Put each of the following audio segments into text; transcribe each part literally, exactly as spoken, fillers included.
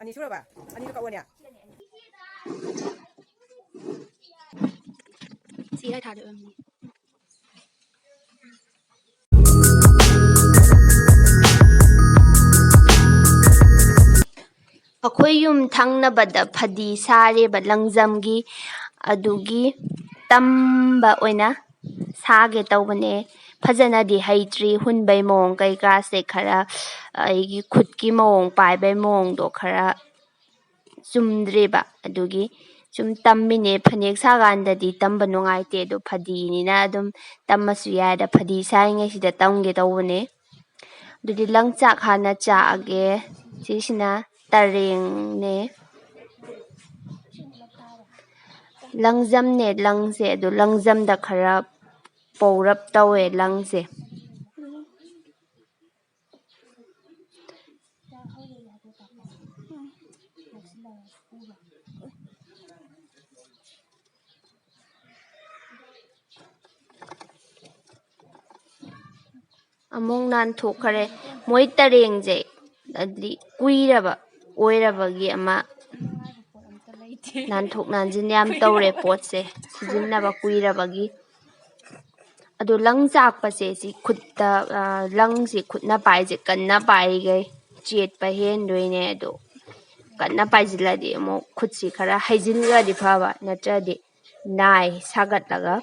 ꯑꯅꯤ ꯁꯨꯔꯕ? ꯑꯅꯤꯗꯨ ꯀꯛꯑꯣꯅꯦ꯫ ꯁꯤ ꯏꯔꯥꯏ ꯊꯥꯗ ꯑꯣꯏꯔꯝꯅꯤ꯫ ꯑꯩꯈꯣꯏ ꯌꯨꯝ ꯊꯪꯅꯕꯗ ꯐꯗꯤ ꯁꯥꯔꯦꯕ ꯂꯪꯖꯝꯒꯤ, ꯑꯗꯨꯒꯤ ꯇꯝꯕ ꯑꯣꯏꯅ ꯁꯥꯒꯦ ꯇꯧꯕꯅꯦ꯫ ꯐꯖꯅꯗꯤ ꯍꯩꯇ꯭ꯔꯤ, ꯍꯨꯟꯕꯩ ꯃꯑꯣꯡ ꯀꯩꯀꯥꯁꯦ ꯈꯔ, ꯑꯩꯒꯤ ꯈꯨꯠꯀꯤ ꯃꯑꯣꯡ, ꯄꯥꯏꯕꯩ ꯃꯑꯣꯡꯗꯣ ꯈꯔ ꯆꯨꯝꯗ꯭ꯔꯤꯕ, ꯑꯗꯨꯒꯤ ꯁꯨꯝ ꯇꯝꯃꯤꯅꯦ꯫ ꯐꯅꯦꯛ ꯁꯥꯀꯥꯟꯗꯗꯤ ꯇꯝꯕ ꯅꯨꯡꯉꯥꯏꯇꯦ, ꯑꯗꯣ ꯐꯗꯤꯅꯤꯅ ꯑꯗꯨꯝ ꯇꯝꯃꯁꯨ ꯌꯥꯏꯗ, ꯐꯗꯤ ꯁꯥꯔꯤꯉꯩꯁꯤꯗ ꯇꯝꯒꯦ ꯇꯧꯕꯅꯦ꯫ ꯑꯗꯨꯗꯤ ꯂꯪꯆꯥꯛ ꯍꯥꯟꯅ ꯆꯥꯛꯑꯒꯦ꯫ ꯁꯤꯁꯤꯅ ꯇꯔꯦꯡꯅꯦ, ꯂꯪꯖꯝꯅꯦ꯫ ꯂꯪꯁꯦ ꯑꯗꯨ ꯂꯪꯖꯝꯗ ꯈꯔ ꯄꯧꯔꯞ ꯇꯧꯋꯦ ꯂꯪꯁꯦ꯫ ꯑꯃꯨꯛ ꯅꯥꯟꯊꯣꯛꯈꯔꯦ꯫ ꯃꯣꯏ ꯇꯔꯦꯡꯁꯦ ꯑꯗꯤ ꯀꯨꯏꯔꯕ ꯑꯣꯏꯔꯕꯒꯤ ꯑꯃ ꯅꯥꯟꯊꯣꯛ ꯅꯥꯟꯁꯤꯟ ꯌꯥꯝ ꯇꯧꯔꯦ ꯄꯣꯠꯁꯦ, ꯁꯤꯖꯤꯟꯅꯕ ꯀꯨꯏꯔꯕꯒꯤ꯫ ꯑꯗꯣ ꯂꯪ ꯆꯥꯛꯄꯁꯦ ꯁꯤ ꯈꯨꯠꯇ, ꯑ, ꯂꯪꯁꯤ ꯈꯨꯠꯅ ꯄꯥꯏꯁꯦ ꯀꯟꯅ ꯄꯥꯏꯈꯩ ꯆꯦꯠꯄ ꯍꯦꯟꯗꯣꯏꯅꯦ꯫ ꯑꯗꯣ ꯀꯟꯅ ꯄꯥꯏꯁꯤꯜꯂꯗꯤ ꯑꯃꯨꯛ ꯈꯨꯠꯁꯤ ꯈꯔ ꯍꯩꯖꯤꯟꯈ꯭ꯔꯗꯤ ꯐꯕ, ꯅꯠꯇ꯭ꯔꯗꯤ ꯅꯥꯏ ꯁꯥꯒꯠꯂꯒ꯫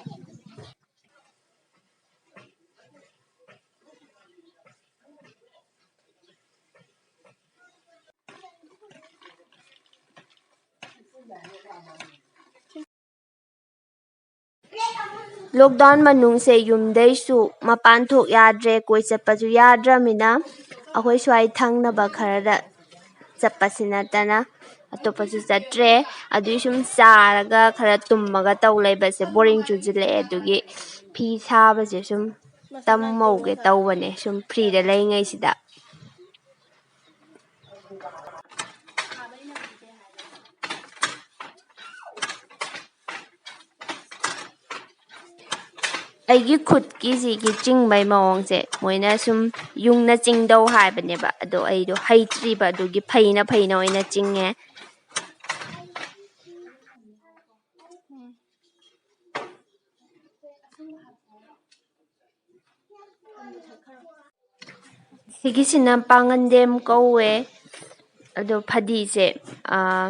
Lockdown ꯃꯅꯨꯡꯁꯦ ꯌꯨꯝꯗꯩꯁꯨ ꯃꯄꯥꯟ ꯊꯣꯛ ꯌꯥꯗ꯭ꯔꯦ, ꯀꯣꯏ ꯆꯠꯄꯁꯨ ꯌꯥꯗ꯭ꯔꯃꯤꯅ ꯑꯩꯈꯣꯏ ꯁ꯭ꯋꯥꯏ ꯊꯪꯅꯕ ꯈꯔꯗ ꯆꯠꯄꯁꯤ ꯅꯠꯇꯅ ꯑꯇꯣꯞꯄꯁꯨ ꯆꯠꯇ꯭ꯔꯦ꯫ ꯑꯗꯨꯏ ꯁꯨꯝ ꯆꯥꯔꯒ ꯈꯔ ꯇꯨꯝꯃꯒ ꯇꯧ ꯂꯩꯕꯁꯦ ꯕꯣꯔꯤꯡ ꯆꯨꯁꯤꯜꯂꯛꯑꯦ꯫ ꯑꯗꯨꯒꯤ ꯐꯤ ꯁꯥꯕꯁꯦ ꯁꯨꯝ ꯇꯝꯍꯧꯒꯦ ꯇꯧꯕꯅꯦ, ꯁꯨꯝ ꯐ꯭ꯔꯤꯗ ꯂꯩꯉꯩꯁꯤꯗ꯫ ꯑꯩꯒꯤ ꯈꯨꯠꯀꯤꯁꯤꯒꯤ ꯆꯤꯡꯕꯩ ꯃꯑꯣꯡꯁꯦ ꯃꯣꯏꯅ ꯁꯨꯝ ꯌꯨꯡꯅ ꯆꯤꯡꯗꯧ ꯍꯥꯏꯕꯅꯦꯕ, ꯑꯗꯣ ꯑꯩꯗꯣ ꯍꯩꯇ꯭ꯔꯤꯕ, ꯑꯗꯨꯒꯤ ꯐꯩꯅ ꯐꯩꯅ ꯑꯣꯏꯅ ꯆꯤꯡꯉꯦ꯫ ꯁꯤꯒꯤꯁꯤꯅ ꯄꯥꯉꯟꯗꯦꯝ ꯀꯧꯋꯦ꯫ ꯑꯗꯣ ꯐꯗꯤꯁꯦ, ꯑꯥ,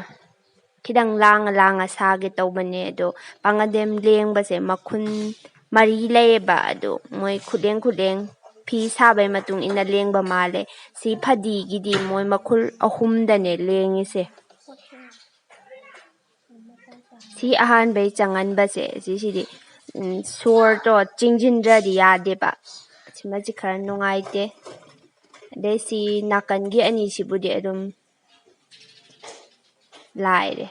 ꯈꯤꯇꯪ ꯂꯥꯡꯉ ꯂꯥꯡꯉ ꯁꯥꯒꯦ ꯇꯧꯕꯅꯦ꯫ ꯑꯗꯣ ꯄꯥꯉꯟꯗꯦꯝ ꯂꯦꯡꯕꯁꯦ ꯃꯈꯨꯟ ꯃꯔꯤ ꯂꯩꯌꯦꯕ꯫ ꯑꯗꯣ ꯃꯣꯏ ꯈꯨꯂꯦꯡ ꯈꯨꯂꯦꯡ ꯐꯤ ꯁꯥꯕꯩ ꯃꯇꯨꯡ ꯏꯟꯅ ꯂꯦꯡꯕ ꯃꯥꯜꯂꯦ꯫ ꯁꯤ ꯐꯗꯤꯒꯤꯗꯤ ꯃꯣꯏ ꯃꯈꯨꯜ ꯑꯍꯨꯝꯗꯅꯦ ꯂꯦꯡꯉꯤꯁꯦ꯫ ꯁꯤ ꯑꯍꯥꯟꯕꯩ ꯆꯪꯍꯟꯕꯁꯦ, ꯁꯤꯁꯤꯗꯤ, ꯎꯝ, ꯁꯣꯔꯗꯣ ꯆꯤꯡꯁꯤꯟꯗ꯭ꯔꯗꯤ ꯌꯥꯗꯦꯕ꯫ ꯁꯤꯃꯁꯤ ꯈꯔ ꯅꯨꯡꯉꯥꯏꯇꯦ꯫ ꯑꯗꯩ ꯁꯤ ꯅꯥꯀꯟꯒꯤ ꯑꯅꯤꯁꯤꯕꯨꯗꯤ ꯑꯗꯨꯝ ꯂꯥꯏꯔꯦ꯫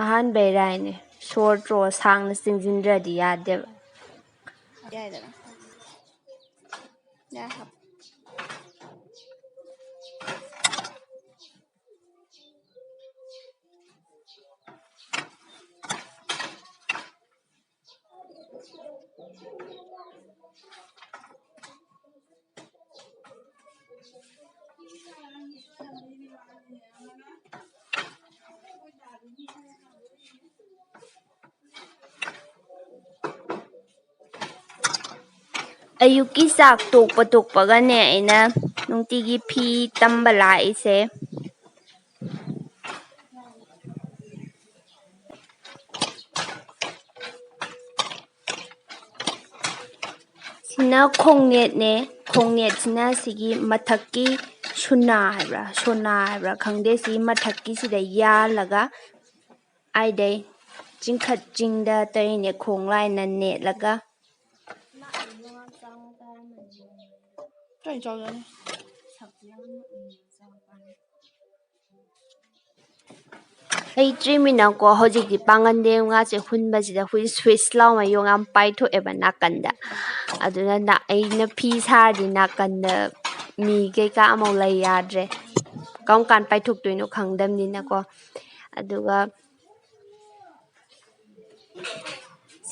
ꯑꯍꯥꯟꯕꯩ ꯔꯥꯏꯅꯦ, ꯁꯣꯔꯗꯣ ꯁꯥꯡꯅ ꯆꯤꯡꯁꯤꯟꯗ꯭ꯔꯗꯤ ꯌꯥꯗꯦꯕ꯫ ꯌꯥꯏꯗꯅ꯫ ꯌꯥꯏ ꯍꯥꯞ꯫ ꯑꯌꯨꯛꯀꯤ ꯆꯥꯛ ꯇꯣꯛꯄ ꯇꯣꯛꯄꯒꯅꯦ ꯑꯩꯅ ꯅꯨꯡꯇꯤꯒꯤ ꯐꯤ ꯇꯝꯕ ꯂꯥꯛꯏꯁꯦ꯫ ꯁꯤꯅ ꯈꯣꯡꯅꯦꯠꯅꯦ꯫ ꯈꯣꯡꯅꯦꯠꯁꯤꯅ ꯁꯤꯒꯤ ꯃꯊꯛꯀꯤ ꯁꯨꯅꯥ ꯍꯥꯏꯕ꯭ꯔꯥ, ꯁꯣꯅꯥ ꯍꯥꯏꯕ꯭ꯔꯥ ꯈꯪꯗꯦ, ꯁꯤ ꯃꯊꯛꯀꯤꯁꯤꯗ ꯌꯥꯜꯂꯒ ꯑꯩꯗꯩ ꯆꯤꯡꯈꯠ ꯆꯤꯡꯗ ꯇꯧꯔꯤꯅꯦ, ꯈꯣꯡ ꯂꯥꯏꯅ ꯅꯦꯠꯂꯒ꯫ ꯀꯩ ꯆꯥꯎꯖꯅꯤ? ꯍꯩꯇ꯭ꯔꯤꯃꯤꯅꯀꯣ, ꯍꯧꯖꯤꯛꯇꯤ ꯄꯥꯡꯒꯟꯗꯦꯝꯒꯥꯁꯦ ꯍꯨꯟꯕꯁꯤꯗ ꯍꯨꯏ ꯁ꯭ꯋꯤꯁ ꯂꯥꯎꯅ ꯌꯣꯡ ꯌꯥꯝ ꯄꯥꯏꯊꯣꯛꯑꯦꯕ ꯅꯥꯀꯟꯗ꯫ ꯑꯗꯨꯅ ꯅ-, ꯑꯩꯅ ꯐꯤ ꯁꯥꯔꯗꯤ ꯅꯥꯀꯟꯗ ꯃꯤ ꯀꯩꯀꯥ ꯑꯃꯨꯛ ꯂꯩ ꯌꯥꯗ꯭ꯔꯦ꯫ ꯀꯔꯝ ꯀꯥꯟ ꯄꯥꯏꯊꯣꯛꯇꯣꯏꯅꯣ ꯈꯪꯗꯕꯅꯤꯅꯀꯣ꯫ ꯑꯗꯨꯒ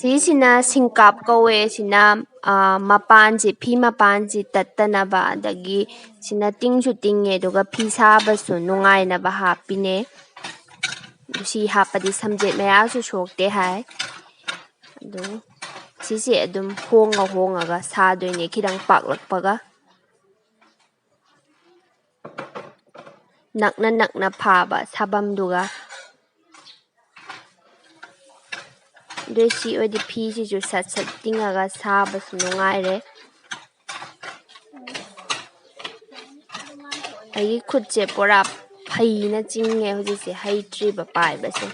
ꯁꯤꯁꯤꯅ ꯁꯤꯡꯀꯥꯞ ꯀꯧꯋꯦ꯫ ꯁꯤꯅ, ꯑ, ꯃꯄꯥꯟꯁꯤ, ꯐꯤ ꯃꯄꯥꯟꯁꯤ ꯇꯠꯇꯅꯕ, ꯑꯗꯒꯤ ꯁꯤꯅ ꯇꯤꯡꯁꯨ ꯇꯤꯡꯉꯦ, ꯑꯗꯨꯒ ꯐꯤ ꯁꯥꯕꯁꯨ ꯅꯨꯡꯉꯥꯏꯅꯕ ꯍꯥꯞꯄꯤꯅꯦ꯫ ꯁꯤ ꯍꯥꯞꯄꯗꯤ ꯁꯝꯖꯦꯠ ꯃꯌꯥꯁꯨ ꯁꯣꯛꯇꯦ ꯍꯥꯏ꯫ ꯑꯗꯨ ꯁꯤꯁꯦ ꯑꯗꯨꯝ ꯍꯣꯡꯉ ꯍꯣꯡꯉꯒ ꯁꯥꯗꯣꯏꯅꯦ, ꯈꯤꯇꯪ ꯄꯥꯛꯂꯛꯄꯒ꯫ ꯅꯛꯅ ꯅꯛꯅ ꯐꯥꯕ ꯁꯥꯐꯝꯗꯨꯒ꯫ ꯑꯗꯨꯏ ꯁꯤ ꯑꯣꯏꯗꯤ ꯐꯤꯁꯤꯁꯨ ꯁꯠ ꯁꯠ ꯇꯤꯡꯉꯒ ꯁꯥꯕꯁꯨ ꯅꯨꯡꯉꯥꯏꯔꯦ꯫ ꯑꯩꯒꯤ ꯈꯨꯠꯁꯦ ꯄꯨꯔꯥ ꯐꯩꯅ ꯆꯤꯡꯉꯦ ꯍꯧꯖꯤꯛꯁꯦ, ꯍꯩꯇ꯭ꯔꯤꯕ ꯄꯥꯏꯕꯁꯦ꯫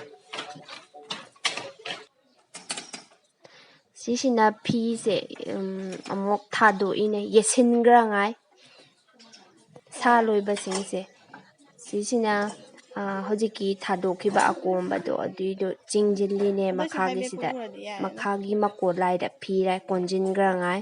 ꯁꯤꯁꯤꯅ ꯐꯤꯁꯦ, ꯎꯝ, ꯑꯃꯨꯛ ꯊꯥꯗꯣꯛꯏꯅꯦ, ꯌꯦꯠꯁꯤꯟꯈ꯭ꯔꯉꯥꯏ ꯁꯥ ꯂꯣꯏꯕꯁꯤꯡꯁꯦ꯫ ꯁꯤꯁꯤꯅ, ꯑ, ꯍꯧꯖꯤꯛꯀꯤ ꯊꯥꯗꯣꯛꯈꯤꯕ ꯑꯀꯣꯝꯕꯗꯣ ꯑꯗꯨꯏꯗꯣ ꯆꯤꯡꯁꯤꯜꯂꯤꯅꯦ ꯃꯈꯥꯒꯤꯁꯤꯗ꯫ ꯃꯈꯥꯒꯤ ꯃꯀꯣꯜ ꯂꯥꯏꯗ ꯐꯤꯔ ꯀꯣꯟꯁꯤꯟꯈ꯭ꯔꯉꯥꯏ꯫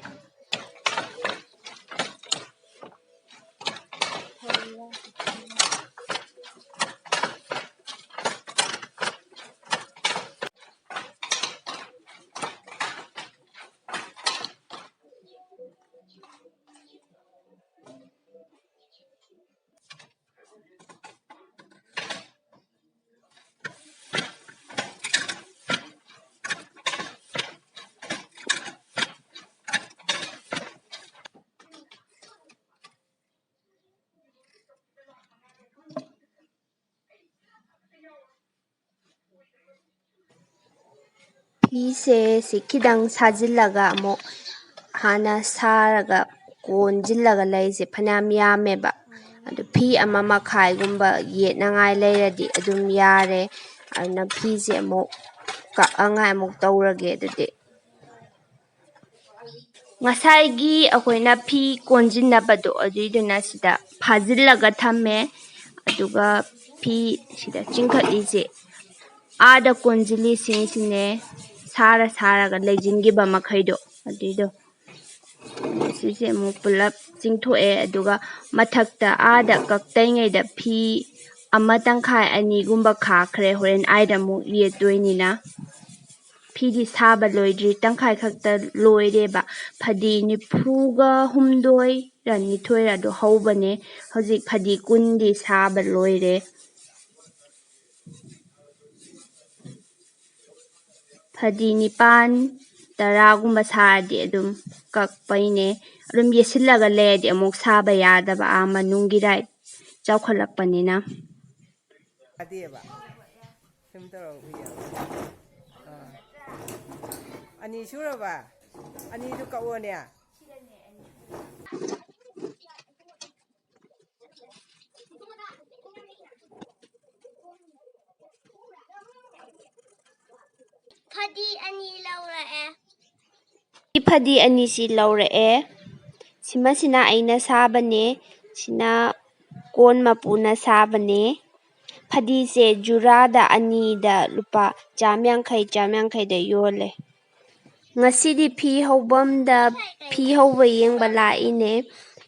ꯐꯤꯁꯦ ꯁꯤ ꯈꯤꯇꯪ ꯁꯥꯖꯤꯜꯂꯒ ꯑꯃꯨꯛ ꯍꯥꯟꯅ ꯁꯥꯔꯒ ꯀꯣꯟꯁꯤꯜꯂꯒ ꯂꯩꯁꯦ ꯐꯅꯌꯥꯝ ꯌꯥꯝꯃꯦꯕ꯫ ꯑꯗꯨ ꯐꯤ ꯑꯃ ꯃꯈꯥꯏꯒꯨꯝꯕ ꯌꯦꯠꯅꯉꯥꯏ ꯂꯩꯔꯗꯤ ꯑꯗꯨꯝ ꯌꯥꯔꯦ꯫ ꯑꯗꯨꯅ ꯐꯤꯁꯦ ꯑꯃꯨꯛ ꯀꯛꯑꯉꯥꯏ ꯑꯃꯨꯛ ꯇꯧꯔꯒꯦ ꯑꯗꯨꯗꯤ꯫ ꯉꯁꯥꯏꯒꯤ ꯑꯩꯈꯣꯏꯅ ꯐꯤ ꯀꯣꯟꯁꯤꯟꯅꯕꯗꯣ ꯑꯗꯨꯏꯗꯨꯅ ꯁꯤꯗ ꯐꯥꯖꯤꯜꯂꯒ ꯊꯝꯃꯦ꯫ ꯑꯗꯨꯒ ꯐꯤ ꯁꯤꯗ ꯆꯤꯡꯈꯠꯂꯤꯁꯦ, ꯑꯥꯗ ꯀꯣꯟꯁꯤꯜꯂꯤꯁꯤꯡꯁꯤꯅꯦ, ꯁꯥꯔ ꯁꯥꯔꯒ ꯂꯩꯁꯤꯟꯈꯤꯕ ꯃꯈꯩꯗꯣ ꯑꯗꯨꯏꯗꯣ꯫ ꯁꯤꯁꯦ ꯑꯃꯨꯛ ꯄꯨꯂꯞ ꯆꯤꯡꯊꯣꯛꯑꯦ꯫ ꯑꯗꯨꯒ ꯃꯊꯛꯇ ꯑꯥꯗ ꯀꯛꯇ꯭ꯔꯤꯉꯩꯗ ꯐꯤ ꯑꯃ ꯇꯪꯈꯥꯏ ꯑꯅꯤꯒꯨꯝꯕ ꯈꯥꯛꯈ꯭ꯔꯦ, ꯍꯣꯔꯦꯟ ꯑꯥꯏꯗ ꯑꯃꯨꯛ ꯌꯦꯠꯇꯣꯏꯅꯤꯅ꯫ ꯐꯤꯗꯤ ꯁꯥꯕ ꯂꯣꯏꯗ꯭ꯔꯤ, ꯇꯪꯈꯥꯏ ꯈꯛꯇ ꯂꯣꯏꯔꯦꯕ꯫ ꯐꯗꯤ ꯅꯤꯐꯨꯒ ꯍꯨꯝꯗꯣꯏꯔ ꯅꯤꯊꯣꯏꯔ ꯑꯗꯨ ꯍꯧꯕꯅꯦ꯫ ꯍꯧꯖꯤꯛ ꯐꯗꯤ ꯀꯨꯟꯗꯤ ꯁꯥꯕ ꯂꯣꯏꯔꯦ꯫ ꯐꯗꯤ ꯅꯤꯄꯥꯟ, ꯇꯔꯥꯒꯨꯝꯕ ꯁꯥꯔꯗꯤ ꯑꯗꯨꯝ ꯀꯛꯄꯩꯅꯦ꯫ ꯑꯗꯨꯝ ꯌꯦꯠꯁꯤꯜꯂꯒ ꯂꯩꯔꯗꯤ ꯑꯃꯨꯛ ꯁꯥꯕ ꯌꯥꯗꯕ, ꯑꯥ ꯃꯅꯨꯡꯒꯤ ꯔꯥꯏꯠ ꯆꯥꯎꯈꯠꯂꯛꯄꯅꯤꯅ꯫ ꯌꯥꯗꯦꯕ꯫ ꯁꯨꯝ ꯇꯧꯔꯒ ꯎꯏꯌꯦꯕ꯫ ꯑꯥ꯫ ꯑꯅꯤ ꯁꯨꯔꯕ? ꯑꯅꯤꯗꯨ ꯀꯛꯑꯣꯅꯦ꯫ ꯐꯗꯤ ꯑꯅꯤ ꯂꯧꯔꯛꯑꯦ꯫ ꯐꯗꯤ ꯑꯅꯤꯁꯤ ꯂꯧꯔꯛꯑꯦ꯫ ꯁꯤꯃꯁꯤꯅ ꯑꯩꯅ ꯁꯥꯕꯅꯦ꯫ ꯁꯤꯅ ꯀꯣꯟ ꯃꯄꯨꯅ ꯁꯥꯕꯅꯦ꯫ ꯐꯗꯤꯁꯦ ꯖꯨꯔꯥꯗ ꯑꯅꯤꯗ ꯂꯨꯄꯥ ꯆꯥꯝ ꯌꯥꯡꯈꯩ, ꯆꯥꯝ ꯌꯥꯡꯈꯩꯗ ꯌꯣꯜꯂꯦ꯫ ꯉꯁꯤꯗꯤ ꯐꯤ ꯍꯧꯐꯝꯗ ꯐꯤ ꯍꯧꯕ ꯌꯦꯡꯕ ꯂꯥꯛꯏꯅꯦ꯫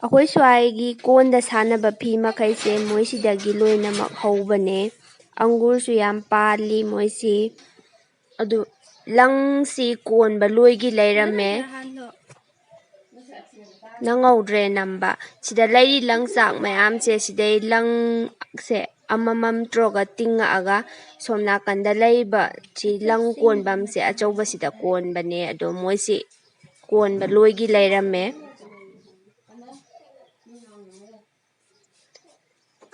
ꯑꯩꯈꯣꯏ ꯁ꯭ꯋꯥꯏꯒꯤ ꯀꯣꯟꯗ ꯁꯥꯟꯅꯕ ꯐꯤ ꯃꯈꯩꯁꯦ ꯃꯣꯏꯁꯤꯗꯒꯤ ꯂꯣꯏꯅꯃꯛ ꯍꯧꯕꯅꯦ꯫ ꯑꯪꯒꯨꯔꯁꯨ ꯌꯥꯝ ꯄꯥꯜꯂꯤ ꯃꯣꯏꯁꯤ꯫ ꯑꯗꯨ ꯂꯪꯁꯤ ꯀꯣꯟꯕ ꯂꯣꯏꯒꯤ ꯂꯩꯔꯝꯃꯦ꯫ ꯅꯪꯍꯧꯗ꯭ꯔꯦ ꯅꯝꯕ꯫ ꯁꯤꯗ ꯂꯩꯔꯤ ꯂꯪꯆꯥꯛ ꯃꯌꯥꯝꯁꯦ, ꯁꯤꯗꯩ ꯂꯪꯁꯦ ꯑꯃꯃꯝ ꯇꯧꯔꯒ ꯇꯤꯡꯉꯛꯑꯒ ꯁꯣꯝ ꯅꯥꯀꯟꯗ ꯂꯩꯕ ꯁꯤ ꯂꯪ ꯀꯣꯟꯐꯝꯁꯦ ꯑꯆꯧꯕꯁꯤꯗ ꯀꯣꯟꯕꯅꯦ꯫ ꯑꯗꯣ ꯃꯣꯏꯁꯤ ꯀꯣꯟꯕ ꯂꯣꯏꯒꯤ ꯂꯩꯔꯝꯃꯦ꯫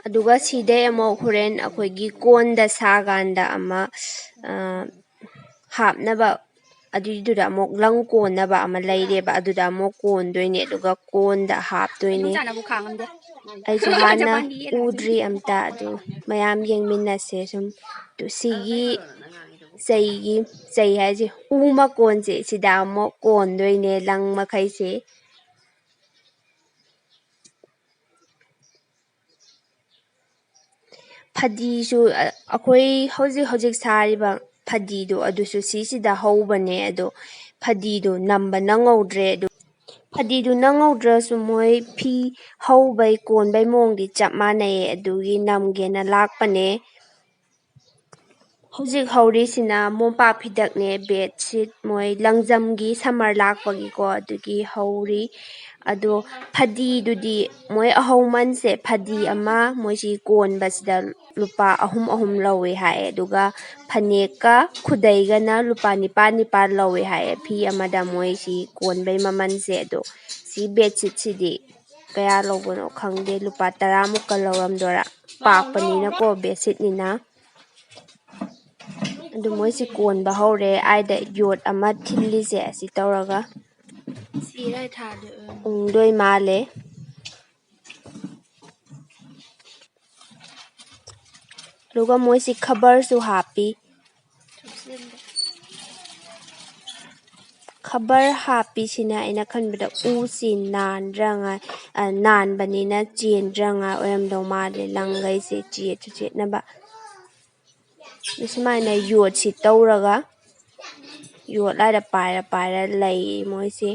ꯑꯗꯨꯒ ꯁꯤꯗꯩ ꯑꯃꯨꯛ ꯍꯣꯔꯦꯟ ꯑꯩꯈꯣꯏꯒꯤ ꯀꯣꯟꯗ ꯁꯥꯀꯥꯟꯗ ꯑꯃ, ꯑ, ꯍꯥꯞꯅꯕ, ꯑꯗꯨꯏꯗꯨꯗ ꯑꯃꯨꯛ ꯂꯪ ꯀꯣꯟꯅꯕ ꯑꯃ ꯂꯩꯔꯦꯕ, ꯑꯗꯨꯗ ꯑꯃꯨꯛ ꯀꯣꯟꯗꯣꯏꯅꯦ꯫ ꯑꯗꯨꯒ ꯀꯣꯟꯗ ꯍꯥꯞꯇꯣꯏꯅꯦ꯫ ꯑꯩꯁꯨ ꯍꯥꯟꯅ ꯎꯗ꯭ꯔꯤ ꯑꯝꯇ, ꯑꯗꯨ ꯃꯌꯥꯝ ꯌꯦꯡꯃꯤꯟꯅꯁꯦ ꯁꯨꯝ꯫ ꯑꯗꯨ ꯁꯤꯒꯤ ꯆꯩꯒꯤ, ꯆꯩ ꯍꯥꯏꯁꯦ, ꯎ ꯃꯀꯣꯟꯁꯦ, ꯁꯤꯗ ꯑꯃꯨꯛ ꯀꯣꯟꯗꯣꯏꯅꯦ ꯂꯪ ꯃꯈꯩꯁꯦ꯫ ꯐꯗꯤꯁꯨ, ꯑ, ꯑꯩꯈꯣꯏ ꯍꯧꯖꯤꯛ ꯍꯧꯖꯤꯛ ꯁꯥꯔꯤꯕ ꯐꯗꯤꯗꯣ, ꯑꯗꯨꯁꯨ ꯁꯤꯁꯤꯗ ꯍꯧꯕꯅꯦ꯫ ꯑꯗꯣ ꯐꯗꯤꯗꯣ ꯅꯝꯕ ꯅꯪꯍꯧꯗ꯭ꯔꯦ꯫ ꯑꯗꯨ ꯐꯗꯤꯗꯨ ꯅꯪꯍꯧꯗ꯭ꯔꯁꯨ ꯃꯣꯏ ꯐꯤ ꯍꯧꯕꯩ ꯀꯣꯟꯕꯩ ꯃꯑꯣꯡꯗꯤ ꯆꯞ ꯃꯥꯟꯅꯩꯌꯦ꯫ ꯑꯗꯨꯒꯤ ꯅꯝꯒꯦꯅ ꯂꯥꯛꯄꯅꯦ꯫ ꯍꯧꯖꯤꯛ ꯍꯧꯔꯤꯁꯤꯅ ꯃꯣꯝꯄꯥꯛ ꯐꯤꯗꯛꯅꯦ, ꯕꯦꯗꯁꯤꯠ, ꯃꯣꯏ ꯂꯪꯖꯝꯒꯤ ꯁꯝꯃꯔ ꯂꯥꯛꯄꯒꯤꯀꯣ, ꯑꯗꯨꯒꯤ ꯍꯧꯔꯤ꯫ ꯑꯗꯣ ꯐꯗꯤꯗꯨꯗꯤ ꯃꯣꯏ ꯑꯍꯧꯃꯟꯁꯦ, ꯐꯗꯤ ꯑꯃ ꯃꯣꯏꯁꯤ ꯀꯣꯟꯕꯁꯤꯗ ꯂꯨꯄꯥ ꯑꯍꯨꯝ ꯑꯍꯨꯝ ꯂꯧꯋꯦ ꯍꯥꯏꯌꯦ꯫ ꯑꯗꯨꯒ ꯐꯅꯦꯛꯀ ꯈꯨꯗꯩꯒꯅ ꯂꯨꯄꯥ ꯅꯤꯄꯥꯜ ꯅꯤꯄꯥꯜ ꯂꯧꯋꯦ ꯍꯥꯏꯌꯦ꯫ ꯐꯤ ꯑꯃꯗ ꯃꯣꯏꯁꯤ ꯀꯣꯟꯕꯩ ꯃꯃꯜꯁꯦ꯫ ꯑꯗꯣ ꯁꯤ ꯕꯦꯗꯁꯤꯠꯁꯤꯗꯤ ꯀꯌꯥ ꯂꯧꯕꯅꯣ ꯈꯪꯗꯦ, ꯂꯨꯄꯥ ꯇꯔꯥꯃꯨꯛꯀ ꯂꯧꯔꯝꯗꯣꯏꯔꯥ, ꯄꯥꯛꯄꯅꯤꯅꯀꯣ ꯕꯦꯗꯁꯤꯠꯅꯤꯅ꯫ ꯑꯗꯨ ꯃꯣꯏꯁꯤ ꯀꯣꯟꯕ ꯍꯧꯔꯦ꯫ ꯑꯩꯗ ꯌꯣꯠ ꯑꯃ ꯊꯤꯜꯂꯤꯁꯦ ꯑꯁꯤ ꯇꯧꯔꯒ ꯎꯪꯗꯣꯏ ꯃꯥꯜꯂꯦ꯫ ꯑꯗꯨꯒ ꯃꯣꯏꯁꯤ ꯈꯕꯔꯁꯨ ꯍꯥꯞꯄꯤ꯫ ꯈꯕꯔ ꯍꯥꯞꯄꯤꯁꯤꯅ ꯑꯩꯅ ꯈꯟꯕꯗ ꯎꯁꯤ ꯅꯥꯟꯗ꯭ꯔꯉꯥꯏ, ꯑ, ꯅꯥꯟꯕꯅꯤꯅ ꯆꯦꯟꯗ꯭ꯔꯉꯥꯏ ꯑꯣꯏꯔꯝꯗꯧ ꯃꯥꯜꯂꯦ, ꯂꯪꯈꯩꯁꯦ ꯆꯦꯠꯁꯨ ꯆꯦꯠꯅꯕ꯫ ꯁꯨꯃꯥꯏꯅ ꯌꯣꯠꯁꯤ ꯇꯧꯔꯒ, ꯌꯣꯠ ꯂꯥꯏꯗ ꯄꯥꯏꯔ ꯄꯥꯏꯔ ꯂꯩ ꯃꯣꯏꯁꯤ꯫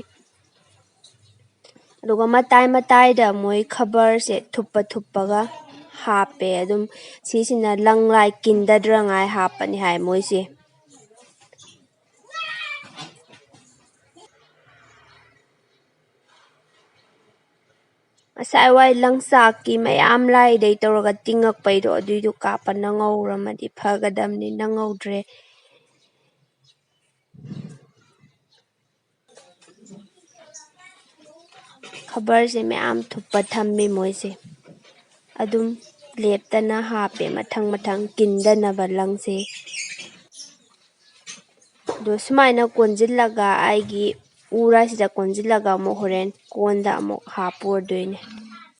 ꯑꯗꯨꯒ ꯃꯇꯥꯏ ꯃꯇꯥꯏꯗ ꯃꯣꯏ ꯈꯕꯔꯁꯦ ꯊꯨꯞꯄ ꯊꯨꯞꯄꯒ ꯍꯥꯞꯄꯦ꯫ ꯑꯗꯨꯝ ꯁꯤꯁꯤꯅ ꯂꯪ ꯂꯥꯏ ꯀꯤꯟꯗꯗ꯭ꯔꯉꯥꯏ ꯍꯥꯞꯄꯅꯤ ꯍꯥꯏ ꯃꯣꯏꯁꯦ꯫ ꯉꯁꯥꯏ ꯋꯥꯏ ꯂꯪꯆꯥꯛꯀꯤ ꯃꯌꯥꯝ ꯂꯥꯏꯗꯩ ꯇꯧꯔꯒ ꯇꯤꯡꯉꯛꯄꯩꯗꯣ, ꯑꯗꯨꯏꯗꯨ ꯀꯥꯞꯄ ꯅꯪꯍꯧꯔꯝꯃꯗꯤ ꯐꯒꯗꯝꯅꯤ, ꯅꯪꯍꯧꯗ꯭ꯔꯦ꯫ ꯈꯕꯔꯁꯦ ꯃꯌꯥꯝ ꯊꯨꯞꯄ ꯊꯝꯃꯤ ꯃꯣꯏꯁꯦ꯫ ꯑꯗꯨꯝ ꯂꯦꯞꯇꯅ ꯍꯥꯞꯄꯦ ꯃꯊꯪ ꯃꯊꯪ ꯀꯤꯟꯗꯅꯕ ꯂꯪꯁꯦ꯫ ꯑꯗꯣ ꯁꯨꯃꯥꯏꯅ ꯀꯣꯟꯁꯤꯜꯂꯒ ꯑꯩꯒꯤ ꯎꯔꯥꯁꯤꯗ ꯀꯣꯟꯁꯤꯜꯂꯒ ꯑꯃꯨꯛ ꯍꯣꯔꯦꯟ ꯀꯣꯟꯗ ꯑꯃꯨꯛ ꯍꯥꯞꯄꯨꯔꯗꯣꯏꯅꯦ꯫